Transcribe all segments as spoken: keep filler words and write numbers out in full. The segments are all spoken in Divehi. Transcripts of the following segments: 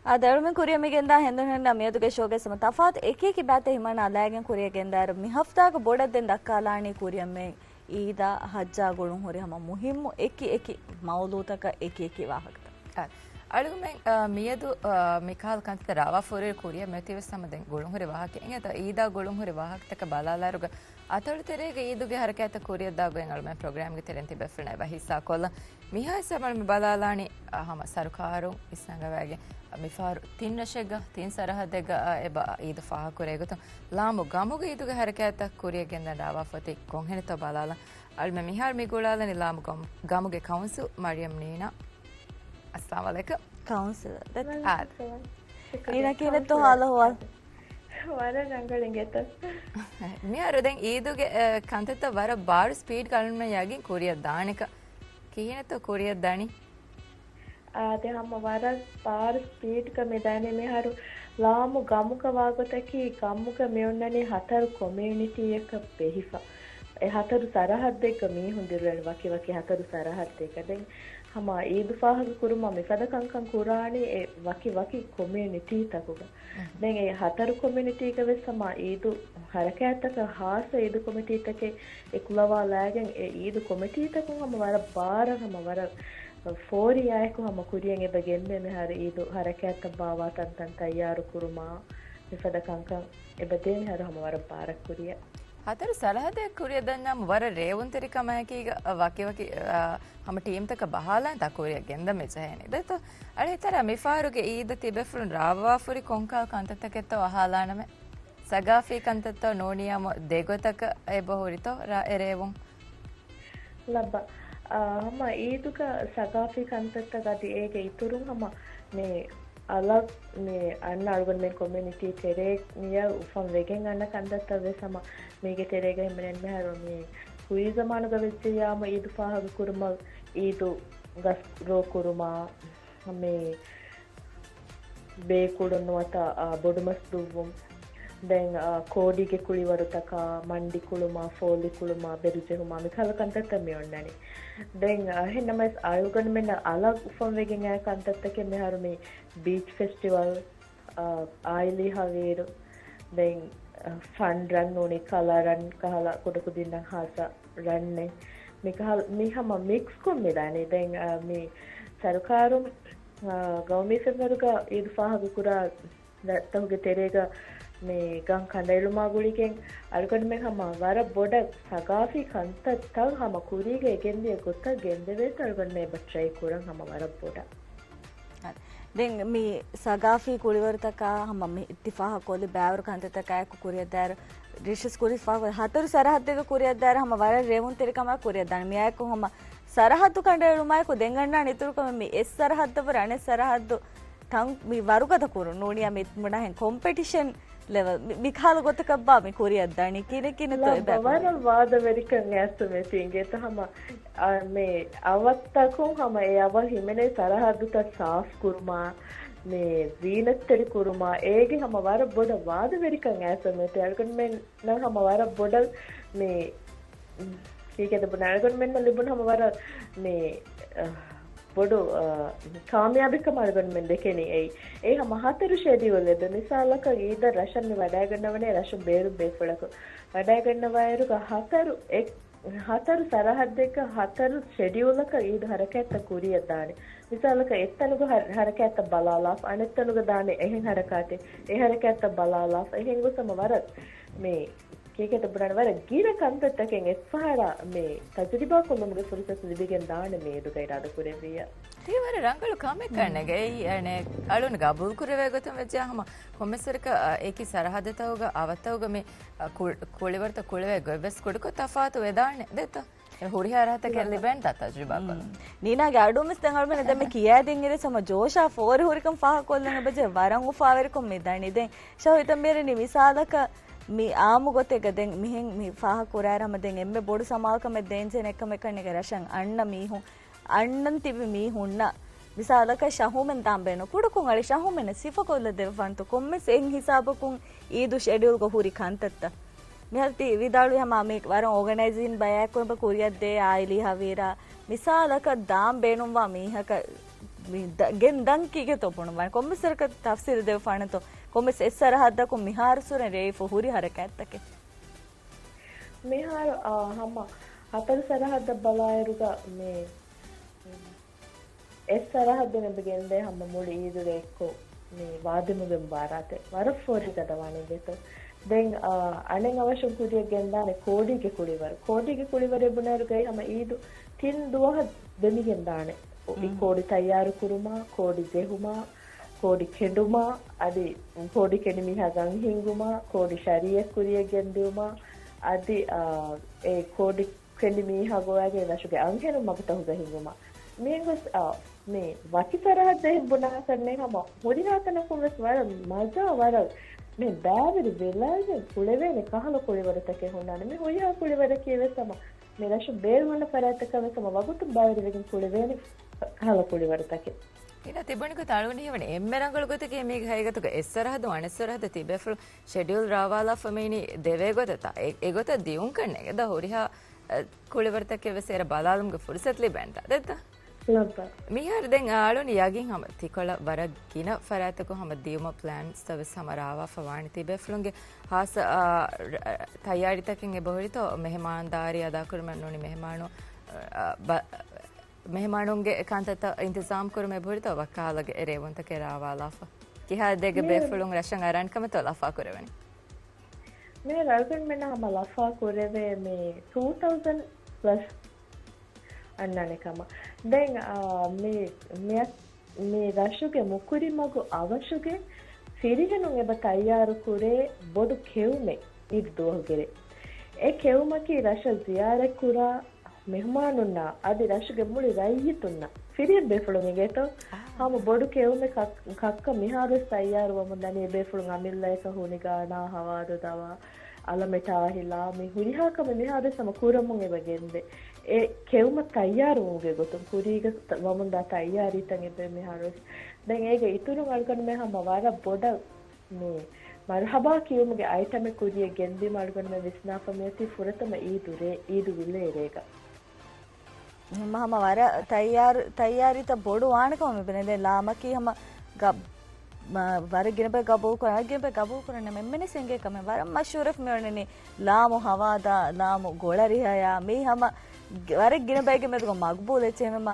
އާދެ، އަޅުމެން ކުރިއަށް މި ގެންދާ ހެނދުން ހެންނަ މިއަދުގެ ޝޯގެ ސަމަ ތަފާތު އެކި އެކި ބައިތައް ހިމަނާލާގެން ކުރިއަށް ގެންދާއިރު، މި ހަފްތާގަ ބޮޑަށް ދެން ދައްކާލާނީ ކުރިއަށް މެ އީދާ ހައްޖާ ގުޅުން ހުރި ހަމަ މުހިއްމު އެކި އެކި މައުޟޫޢުތަކަށް އެކި އެކި ވާހަކަތައް. އާ، އަޅުގަމެން، އާ، މިއަދު، އާ، މިކަހަލަ ކަންތައްތައް ރާވާފަ ހުރި ކުރިއަށް މެތިވެސް ހަމަ ދެން ގުޅުން ހުރި ވާހަކަ އިނގޭތޯ، އީދާ ގުޅުން ހުރި ވާހަކަތަކަށް ބަލާލާއިރުގަ އަތޮޅު ތެރޭގެ އީދުގެ ހަރަކާތްތައް ކުރިއަށްދާ ގޮތް އަޅުމެން ޕްރޮގްރާމްގެ ތެރެއިން ތިބޭފުޅުން އެބަ ހިއްސާކޮށްލަން. މިހާ ހިސާބަށް މި ބަލާލާނީ، އަ، ހަމަ ސަރުކާރުން އިސްނަގަވައިގެން މިފަހަރު ތިން ރަށެއްގަ، ތިން ސަރަހައްދެއްގަ، އަ، އެބަ އީދު ފާހަގަކުރޭ ގޮތުން ލާމު ގަމުގެ އީދުގެ ހަރަކާތްތައް ކުރިއަށް ގެންދަން ރާވާފަ އޮތީ ކޮންހެނެއްތޯ ބަލާލަން. އަޅުމެން މިހާރު މި ގުޅާލަނީ ލާމު ގަމު-، ގަމުގެ ކައުންސިލް މަރިޔަމް ނީނާ. އައްސަލާމު އަލައިކުމް. ކައުންސިލަރ. އާދެ. ނީނާ ކިހިނެއްތޯ ހާލު އަހުވާލު؟ ވަރަށް ރަނގަޅު އިނގޭތަ؟ މިހާރު ދެން އީދުގެ، އެ، ކަންތައްތައް ވަރަށް ބާރު ސްޕީޑް ކަލުން ޔަގީން ކުރިއަށް ދާނެކަ. ކިހިނެއްތޯ ކުރިއަށް ދަނީ؟ އާދެ، ހަމަ ވަރަށް ބާރު ސްޕީޑްކަ މި ދަނީ މިހާރު ލާމު ގަމުގަ ވާގޮތަކީ ގަމުގަ މި އޮންނަނީ ހަތަރު ކޮމިއުނިޓީއަކަށް ބެހިފަ. އެ ހަތަރު ސަރަހައްދެއްގަ މީހުން ދިރުއެޅި ވަކި ވަކި ހަތަރު ސަރަހައްދެއްގަ. ދެން ހަމަ އީދު ފާހަގަ ކުރުމަށް މިފަދަ ކަންކަން ކުރާނީ އެ ވަކި ވަކި ކޮމިއުނިޓީތަކުގަ. ދެން އެ ހަތަރު ކޮމިއުނިޓީގަ ވެސް ހަމަ އީދު ހަރަކާތްތަކަށް ހާއްސަ އީދު ކޮމިޓީތަކެއް އެކުލަވާލާގެން އެ އީދު ކޮމިޓީތަކުން ހަމަ ވަރަށް ބާރަށް ހަމަ ވަރަށް ފޯރިޔާއެކު ހަމަ ކުރިއަށް އެބަ ގެންދޭ މިހާރު އީދު ހަރަކާތްތައް ބާވާ ތަންތަން ތައްޔާރު ކުރުމާ މިފަދަ ކަންކަން އެބަ ދޭ މިހާރު ހަމަ ވަރަށް ބާރަށް ކުރިއަށް. ހަތަރު ސަރަހައްދެއް ކުރިއަށް ދަންނަވަން ވަރަށް ރޭވުންތެރިކަމާއެކީގަ ވަކި ވަކި، އާ، ހަމަ ޓީމްތަކަށް ބަހާލާން ތާ ކުރިއަށް ގެންދަން މި ޖެހޭނީ. ދެތޯ އަޅެ ތަރާ މިފަހަރުގެ އީދަށް ތިބޭފުޅުން ރާވާފަ ހުރި ކޮންކަހަލަ ކަންތައްތަކެއްތޯ އަހާލާނަމޭ. ސަގާފީ ކަންތައްތޯ ނޫނީ ހަމަ ދެގޮތަކަށް އެބަ ހުރިތޯ ރާ-، އެ ރޭވުން؟ ލައްބަ، އާ، ހަމަ އީދުގަ ސަގާފީ ކަންތައްތައް އަދި އޭގެ އިތުރުން ހަމަ މި އަލަށް މި އަންނަ އަޅުގަނޑުމެން ކޮމިއުނިޓީ ތެރޭ މިއަށް އުފަން ވެގެން އަންނަ ކަންތައްތައް ވެސް ހަމަ މީގެ ތެރޭގަ ހިމެނެން މިހާރު މި ކުރީ ޒަމާނުގަ ވެއްޖެއްޔާމު އީދު ފާހަގަ ކުރުމަށް އީދު ގަސް ރޯ ކުރުމާ، މި ބޭކުޅުން ނުވަތަ، އާ، ބޮޑުމަސް ދުއްވުން. ދެން، އާ، ކޯޑީގެ ކުޅިވަރުތަކާ، މަންޑި ކުޅުމާ، ފޯލި ކުޅުމާ، ބެރު ޖެހުމާ، މި ކަހަލަ ކަންތައްތައް މި އޮންނަނީ. ދެން، އާ، އެހެން ނަމަވެސް އަޅުގަނޑުމެންނަށް އަލަށް އުފަންވެގެން އައި ކަންތައްތަކެއް މިހާރު މި ބީޗް ފެސްޓިވަލް، އާ، އާއިލީ ހަވީރު، ދެން، އާ، ފަން ރަން ނޫނީ ކަލަ ރަން ކަހަލަ ކުޑަކުދިންނަށް ހާއްސަ ރަންނެއް. މި ކަހަލަ، މި ހަމަ މިކްސްކޮށް މި ދާނީ. ދެން، އާ، މި ސަރުކާރުން އާ، ގައުމީ ފެންވަރުގަ އީދު ފާހަގަކުރާ ރަށްތަކުގެ ތެރޭގަ މި ގަން ކަނޑައެޅުމާ ގުޅިގެން އަޅުގަނޑުމެން ހަމަ ވަރަށް ބޮޑަށް ސަގާފީ ކަންތައްތައް ހަމަ ކުރީގަ އެ ގެންދިޔަ ގޮތަށް ގެންދެވޭތޯ އަޅުގަނޑުމެން އެބަ ޓްރައި ކުރަން ހަމަ ވަރަށް ބޮޑަށް. ދެން މި ސަގާފީ ކުޅިވަރުތަކާ ހަމަ މި އިއްތިފާހަކު ކޮށްލި ބައިވަރު ކަންތައްތަކާއެކު ކުރިއަށްދާއިރު، ރިޝަސް ކުރިފާ ހަތަރު ސަރަހައްދެއްގަ ކުރިއަށްދާއިރު ހަމަ ވަރަށް ރޭވުންތެރިކަމާ ކުރިއަށްދާނެ. މިއާއެކު ހަމަ ސަރަހައްދު ކަނޑައެޅުމާއެކު ދެން އަންނާނެ އިތުރުކަމެއް މި އެއް ސަރަހައްދަށްވުރެ އަނެއް ސަރަހައްދު ތަން މި ވަރުގަދަ ކުރުން ނޫނިއްޔާ މި ބުނާހެން ކޮމްޕެޓިޝަން ލެވެލް މި، މި ކަހަލަ ގޮތަކަށްބާ މި ކުރިއަށް ދަނީ ކިނެ ކިނެތޯ އެބަ ވަރަށް ވާދަވެރިކަން އައިސް މެ ތިނގޭތަ ހަމަ، އަ، މި އަވަށްތަކުން ހަމަ އެ އަވަށް ހިމެނޭ ސަރަހައްދުތައް ސާފް ކުރުމާ، މި ޒީނަތްތެރި ކުރުމާ، އޭގެ ހަމަ ވަރަށް ބޮޑަށް ވާދަވެރިކަން އައިސް މެ ތި އަޅުގަނޑުމެން ނަ ހަމަ ވަރަށް ބޮޑަށް މި ކީކޭތަ ބުނާ އަޅުގަނޑުމެންނަށް ލިބުނު ހަމަ ވަރަށް މި، އަ، ބޮޑު، އަ، ކާމިޔާބެއްކަމަށް އަޅުގަނޑުމެން ދެކެނީ އެއީ. އެ ހަމަ ހަތަރު ޝެޑިއުލް އެބެ. މިސާލަކަށް އީދަށް ރަށަށް މި ވަޑައިގަންނަވަނޭ ރަށުން ބޭރުން ބޭފުޅަކު ވަޑައިގަންނަވާއިރުގަ ހަތަރު އެ ހަތަރު ސަރަހައްދެއްގަ ހަތަރު ޝެޑިއުލަކަށް އީދު ހަރަކާތްތައް ކުރިއަށް ދާނެ. މިސާލަކަށް އެއްތަނުގަ ހަ-، ހަރަކާތްތައް ބަލާލާފަ، އަނެއްތަނުގަ ދާނެ އެހެން ހަރަކާތެއް، އެ ހަރަކާތްތައް ބަލާލާފަ. އެހެން ގޮސް ހަމަ ވަރަށް މި ކީކޭތަ ބުނާނެ ވަރަށް ގިނަ ކަންތައްތަކެއް އެއްފަހަރާ މި ތަޖުރިބާ ކޮށްލުމުގެ ފުރުސަތު ލިބިގެން ދާނެ މި އީދުގަ އިރާދަ ކުރެއްވިއްޔާ. ތީ ވަރަށް ރަނގަޅު ކަމެއް ކަންނޭނގެ. އެއީ އަނެއް އަޅުން ގަބޫލު ކުރެވޭ ގޮތުން ވެއްޖެ ހަމަ ކޮންމެސްވަރަކަށް، އަ، އެކި ސަރަހައްދުތަކުގަ އަވަށްތަކުގަ މި، އަ، ކު-، ކުޅިވަރުތައް ކުޅެވޭ ގޮތްވެސް ކުޑަކޮށް ތަފާތު ވެދާނެ ދެތޯ. އެ ހުރިހާ ރަހަތަކެއް ލިބޭން ތަ-، ތަޖުރިބާ ކޮށްލަން. ނީނާގެ އަޑުން ވެސް ދެން އަޅުމެން ދެން މި ކިޔާދިން އިރެސް ހަމަ ޖޯޝާ ފޯރި ހުރިކަން ފާހަގަ ކޮށްލަން އެބަޖެ ވަރަށް އުފާވެރިކަން މި ދަނީ. ދެން ޝަހު ހިތަށް މިއެރެނީ މިސާލަކަށް މި އާއްމު ގޮތެއްގަ ދެން މިހެން މި ފާހަގަ ކުރާއިރު ހަމަ ދެން އެންމެ ބޮޑު ސަމާލުކަމެއް ދޭންޖެހޭނެ އެއްކަމެއް ކަންނޭނގެ ރަށަށް އަންނަ މީހުން އަންނަން ތިބި މީހުންނަށް މިސާލަކަށް ޝަހުމެން ދާން ބޭނުން ކުޑަކޮށް އަޅި ޝަހުމެން ސިފަކޮށްލަ ދެއްވަންތޯ ކޮންމެސް އެއް ހިސާބަކުން އީދު ޝެޑިއުލްގަ ހުރި ކަންތައްތައް. މިހާރު ތި ވިދާޅުވި ހަމަ މި ވަރަށް އޯގަނައިޒިން ބަޔާއެއްކޮށް ކުރިއަށްދޭ އާއިލީ ހަވީރާ މިސާލަކަށް ދާން ބޭނުންވާ މީހަކަށް މި ދަ-، ގެން ދަން ކީގެތޯ ބުނުމާ ކޮންމެސް ވަރަކަށް ތަފްސީލު ދެވިފާނެތޯ؟ ކޮންމެސް އެއް ސަރަހައްދަކުން މިހާރު ސުރެން ރޭވިފަ ހުރި ހަރަކާތްތަކެއް؟ މިހާރު، އާ، ހަމަ ހަތަރު ސަރަހައްދަށް ބަލާއިރުގަ މި އެއް ސަރަހައްދުން އެބަ ގެންދޭ ހަމަ މުޅި އީދުގެ އެއްކޮށް މި ވާދިމުގެ މުބާރާތެއް ވަރަށް ފޯރިގަދަ ވާނެ ގެތޯ. ދެން، އާ، އަނެއް އަވަށުން ކުރިއަށް ގެންދާނެ ކޯޑީގެ ކުޅިވަރު. ކޯޑީގެ ކުޅިވަރެއް ބުނާއިރުގައި ހަމަ އީދު ތިން ދުވަހަށް ދެމިގެންދާނެ. އޮ، އި މް. ކޯޑި ތައްޔާރު ކުރުމާ، ކޯޑި ޖެހުމާ، ކޯޑި ކެނޑުމާ، އަދި ކޯޑި ކެނޑި މީހާ ގަން ހިންގުމާ، ކޯޑި ޝަރީއަތް ކުރިއަށް ގެންދިއުމާ، އަދި، އާ، އެ ކޯޑި ކެނޑި މީހާ ގޮވާގެން ރަށުގެ އަންހެނުން މަގުތަކުގަ ހިންގުމަށް. މިހެން ގޮސް، އާ، މި ވަކި ސަރަހައްދެއް ބުނާކަށްނެ ހަމަ ހުރިހާ ތަނަކުން ވެސް ވަރަށް މަޖާ ވަރަށް މި ބައިވެރި ވެލައިގެން ކުޅެވޭނެ ކަހަލަ ކުޅިވަރުތަކެއް ހުންނާނެ. މި ހުރިހާ ކުޅިވަރަކީ ވެސް ހަމަ މި ރަށު ބޭރުވަނަ ފަރާތަކަށް ވެސް ހަމަ ވަގުތުން ބައިވެރިވެގެން ކުޅެވޭނެ ކަހަލަ ކުޅިވަރުތަކެއް. އިނާ ތިބުނި ގޮތަށް އަޅުގަނޑު ހީވަނީ އެންމެ ރަނގަޅު ގޮތަކީ މީގެ ހަގީގަތުގަ އެއް ސަރަހައްދު އަނެއް ސަރަހައްދަށް ތިބޭފުޅުން ޝެޑިއުލް ރާވާލާފަ މިއިނީ ދެވޭ ގޮތަށް ތާ. އެ، އެގޮތަށް ދިއުންކަން ނޭނގެ ދާ ހުރިހާ، އަ، ކުޅިވަރުތަކެއް ވެސް އޭރަށް ބަލާލުމުގެ ފުރުސަތު ލިބޭނެ ދާ. ދެއްތަ؟ ލައްބަ. މިހާރު ދެން އަޅުން ޔަގީން ހަމަ ތިކޮޅަށް ވަރަށް ގިނަ ފަރާތަކުން ހަމަ ދިޔުމަށް ޕްލޭންސްތައް ވެސް ހަމަ ރާވާފަ ވާނެ. ތިބޭފުޅުންގެ ހާއްސަ، އާ، ރ-، އަ، ތައްޔާރީތަކެއް އެބަހުރިތޯ؟ މެހެމާންދާރީ އަދާކުރުމަށް ނޫނީ މެހެމާނު، އަ، ބަ-، މެހެމާނުންގެ ކަންތައްތައް އިންތިޒާމް ކުރުމަށް އެބަހުރިތޯ ވައްކާލަގެ ރޭވުންތަކެއް ރާވާލާފަ؟ ކިހާ ދޭގެ މި ބޭފުޅުން ރަށަށް އަރާނެ ކަމެއްތޯ ލަފާ ކުރެވެނީ؟ މި ރަށުގެން މެންނަ ހަމަ ލަފާ ކުރެވޭ މި ޓޫ ތައުޒަންޑް ޕްލަސް އަންނާނެ ކަމަށް. ދެން، އާ، މި، މި، މި ރަށުގެ މުކުރި މަގު އަވަށުގެ ފިރިހެނުން އެބަ ތައްޔާރު ކުރޭ ބޮޑު ކެއުމެއް އީދު ދުވަހުގެ ރޭ. އެ ކެއުމަކީ ރަށަށް ޒިޔާރަތް ކުރާ މެހުމާނުންނާ އަދި ރަށުގެ މުޅި ރައްޔިތުންނަށް ފިރިހެން ބޭފުޅުން އިނގޭތޯ؟ އާ. ހަމަ ބޮޑު ކެއުމެއް ކަ-، ކައްކަ މިހާރުވެސް ތައްޔާރު ވަމުން ދަނީ. އެބޭފުޅުން އަމިއްލައަކަށް ހުނި ގާނާ، ހަވާދު ދަވާ، އަލަމެޓާ އަހިލާ، މި ހުރިހާ ކަމެއް މިހާރުވެސް ހަމަ ކުރަމުން އެބަ ގެންދޭ. އެ ކެއުމަށް ތައްޔާރުވުމުގެ ގޮތުން ކުރީގަ ތަ-، ވަމުންދާ ތައްޔާރީތައް އެބަ މިހާރުވެސް. ދެން އޭގެ އިތުރުން އަޅުގަނޑުމެން ހަމަ ވަރަށް ބޮޑަށް މި މަރުހަބާ ކިޔުމުގެ އައިޓަމެއް ކުރިއަށް ގެންދިއުމަށް އަޅުގަނޑުމެން ވިސްނާފަ މިއޮތީ ފުރަތަމަ އީދު ރޭ، އީދު ވިލޭ ރޭގަ. ހަމަ، ހަމަ ވަރަށް ތައްޔާރު، ތައްޔާރީތައް ބޮޑު ވާނެ ކަމަށް މި ބުނެދޭ. ލާމަކީ ހަމަ ގަ-، މަ-، ވަރަށް ގިނަ ބައެއް ގަބޫލު ކުރަން، ވަރަށް ގިނަ ބައެއް ގަބޫލު ކުރަން ނަމަ އެންމެންވެސް އެނގޭ ކަމެއް. ވަރަށް މަޝްހޫރަކު މި އޮންނަނީ ލާމު ހަވާދާ، ލާމު ގޮޅަރިހަޔާ، މީ ހަމަ ގ-، ވަރަށް ގިނަ ބައެއްގެ މެދުގަ މަގްބޫލު އެއްޗެހި ހަމަ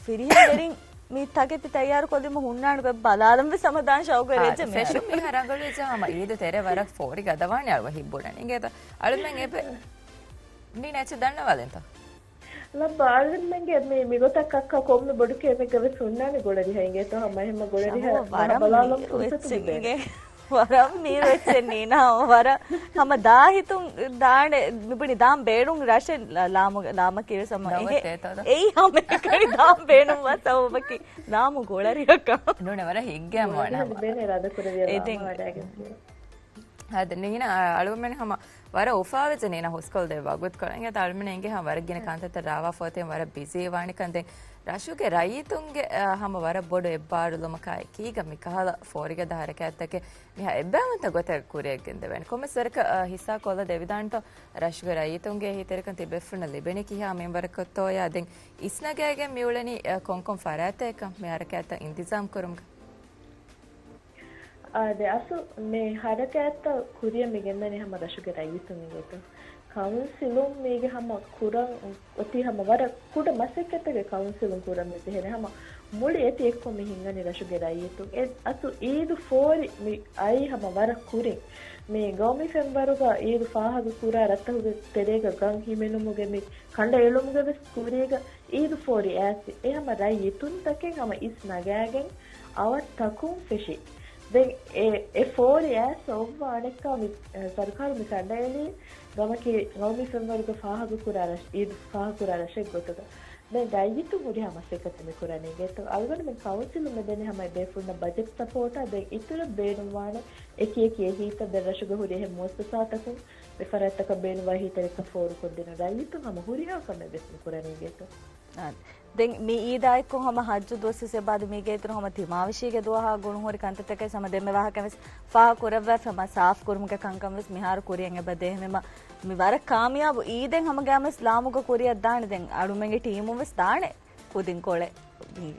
ފިރިހެން ވެރިން މި ތަކެތި ތައްޔާރު ކޮށްލީމަ ހުންނާނެ ގޮތް ބަލާލަން ވެސް ހަމަ ދާން ޝައުގުވެރި އާ، އެއްޗެއް މިހާރު. ފެށުން މިހާރު ރަނގަޅުވެއްޖެ ހަމަ އީދު ތެރޭ ވަރަށް ފޯރި ގަދަވާނެ އަޅުގަނޑު ހިތް ބުނަނީ. އިނގޭތަ؟ އަޅުމެން އެބެ ނީނަ އެއްޗެއް ދަންނަވާލެންތަ؟ ލައްބަ އަޅުމެންގެ މި، މިގޮތަށް ކައްކަ ކޮންމެ ބޮޑު ކެއުމެއްގަ ވެސް ހުންނާނެ ގޮޅަރިހަ އިނގޭތޯ ހަމަ އެހެންމަ ގޮޅަރިހަ ޝަހު ވަރަށް ބަލާލަން މީރު ފުރުސަތު އެއްޗެއް ލިބޭނެ. އިނގޭ. ވަރަށް މީރު އެއްޗެއް ނީނާ، ވަރަށް ހަމަ ދާހިތުން ދާނެ، މިބުނި ދާން ބޭނުން ރަށެއް ލާ-، ލާމު-، ލާމަކީ ވެސް ހަމަ އެހެ-، ދަވަތޭ ތަދަ. އެއީ ހަމަ އެކަނި ދާން ބޭނުން ވާ ސަބަބަކީ ލާމު ގޮޅަރިހަކަށް. ނޫނެ ވަރަށް ހިތްގައިމު ވާނެ ހަމަ. ދެން އަދި ނީނަ އަޅުގަނޑުމެން ހަމަ ވަރަށް އުފާވެއްޖެ ނީނަ ހުސްކޮށްދޭ ވަގުތުކޮޅަށް. އިނގޭތަ އަޅުމެން އެނގޭ ހަމަ ވަރަށް ގިނަ ކަންތައްތައް ރާވާފަ އޮތީ ވަރަށް ބިޒީ ވާނެކަން. ދެން ރަށުގެ ރައްޔިތުންގެ، އާ، ހަމަ ވަރަށް ބޮޑު އެއްބާރުލުމަކާ އެކީގަ މިކަހަލަ ފޯރިގަދަ ހަރަކާތްތަކެއް މިހާ އެއްބައިވަންތަ ގޮތަށް ކުރިއަށް ގެންދެވޭނެ. ކޮންމެސް ވަރަކަށް، އާ، ހިއްސާ ކޮށްލަ ދެވިދާނެތޯ ރަށުގެ ރައްޔިތުންގެ އެހީތެރިކަން ތިބޭފުޅުންނަށް ލިބެނީ ކިހާ މިންވަރަކަށްތޯޔާ؟ ދެން އިސްނަގައިގެން މިއުޅެނީ، އާ، ކޮންކޮން ފަރާތެއްކަން މި ހަރަކާތްތައް އިންތިޒާމް ކުރުމުގަ؟ އާދެ، އަސްލު މި ހަރަކާތްތައް ކުރިއަށް މި ގެންދަނީ ހަމަ ރަށުގެ ރައްޔިތުން އިނގޭތޯ. ކައުންސިލުން މީގެ ހަމަ ކުރަން އޮތީ ހަމަ ވަރަށް ކުޑަ މަސައްކަތެއްގެ ކައުންސިލުން ކުރަން މި ޖެހޭނެ. ހަމަ މުޅި އެތި އެއްކޮށް މި ހިންގަނީ ރަށުގެ ރައްޔިތުން. އެ އަސްލު އީދު ފޯރި މި އައީ ހަމަ ވަރަށް ކުރިން. މި ގައުމީ ފެންވަރުގަ އީދު ފާހަގަ ކުރާ ރަށްތަކުގެ ތެރޭގަ ގަން ހިމެނުމުގެ މި ކަނޑައެޅުމުގެ ވެސް ކުރީގަ އީދު ފޯރި އައިސް އެ ހަމަ ރަށް އިތުންތަކެއް ހަމަ އިސް ނަގާގެން އަވަށް ތަކުން ފެށި. ދެން އެ، އެ ފޯރި އައިސް އޮއްވާ އަނެއްކާ މި، އެ، ސަރުކާރު މި ކަނޑައެޅީ ގަމަކީ ގައުމީ ފެންވަރުގެ ފާހަގަ ކުރާ ރަށް، އީދު ފާހަގަ ކުރާ ރަށެއް ގޮތުގަ. ދެން ރައްޔިތުން ހުރިހާ މަސައްކަތެއް މި ކުރަނީ އިނގޭތޯ. އަޅުގަނޑުމެން ކައުންސިލުން މި ދެނީ ހަމަ ބޭފުޅުންނަށް ބަޖެޓް ސަޕޯޓާ. ދެން އިތުރަށް ބޭނުންވާނެ އެކި އެކި އެހީތައް ދެން ރަށުގަ ހުރި އެހެން މުއައްސަސާތަކުން މި ފަރާތްތަކަށް ބޭނުންވާ އެހީތެރިކަން ފޯރުކޮށް ދިނުން. ރައްޔިތުން ހަމަ ހުރިހާ ކަމެއް ވެސް މި ކުރަނީ އިނގޭތޯ. އާ، ދެން މި އީދާ އެއްކޮށް ހަމަ ހައްޖު ދުވަސް ވެސް އެބަ އަދި މީގެ އިތުރު ހަމަ ތިމާވެށީގެ ދުވަހާ ގުޅުންހުރި ކަންތައްތަކެއް ހަމަ ދެންމެ ވާހަކަ ވެސް ފާހަގަ ކުރައްވާފަ ހަމަ ސާފް ކުރުމުގެ ކަންކަން ވެސް މިހާރު ކުރިއަށް އެބަ ދޭހެމެމަ މި ވަރަށް ކާމިޔާބު އީދެއް ހަމަ ގައިމުވެސް ލާމުގަ ކުރިއަށް ދާނެ. ދެން އަޅުމެންގެ ޓީމުން ވެސް ދާނެ ކުދިން ކޮޅެއް މީ.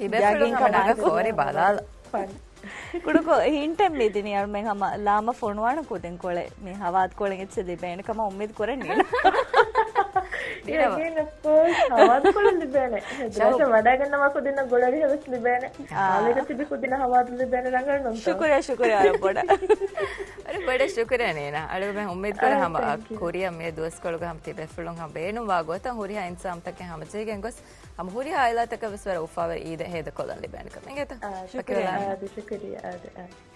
ތިބޭފުޅުން ހަމަ ނަގަ ފޯރި ބަލާލަ. ކުޑަކޮށް ހިންޓެއް މިދިނީ އަޅުމެން ހަމަ ލާމަ ފޮނުވާނަ ކުދިން ކޮޅެއް މި ހަވާދު ކޮޅެއް އެއްޗެއް ލިބޭނެ ކަމަށް އުއްމީދު ކުރަނީ. އަގޭން އޮފްކޯސް ހަވާދު ކޮޅެއް ލިބޭނެ. ހެދުރާށަށް ވަޑައިގަންނަވާ ކުދިންނަށް ގުޅަރިހަށް ވެސް ލިބޭނެ. އާ. ހާލުގަ ތިބި ކުދިންނަށް ހަވާދު ލިބޭނެ ރަނގަޅު ނޫންތޯ؟ ޝުކުރިއްޔާ، ޝުކުރިއްޔާ ވަރަށް ބޮޑަށް. ވަރަށް ބޮޑަށް ޝުކުރިއްޔާ ނީނާ. އަޅުގަނޑު އުއްމީދު ކުރޭ ހަމަ ކުރިއަށް މި ދުވަސްކޮޅުގަ ހަމަ ތިބޭފުޅުން ހަމަ ބޭނުންވާ ގޮތަށް ހުރިހާ އިންތިޒާމްތަކެއް ހަމަޖެހިގެން ގޮސް ހަމަ ހުރިހާ އާއިލާތަކަށް ވެސް ވަރަށް އުފާވެރި އީދެއް ހޭދަކޮށްލަން ލިބޭނެ ކަމަށް އިނގޭތަ؟ އާ، ޝުކުރިއްޔާ. އާދެ، ޝުކުރިއްޔާ. އާދެ، އާދެ.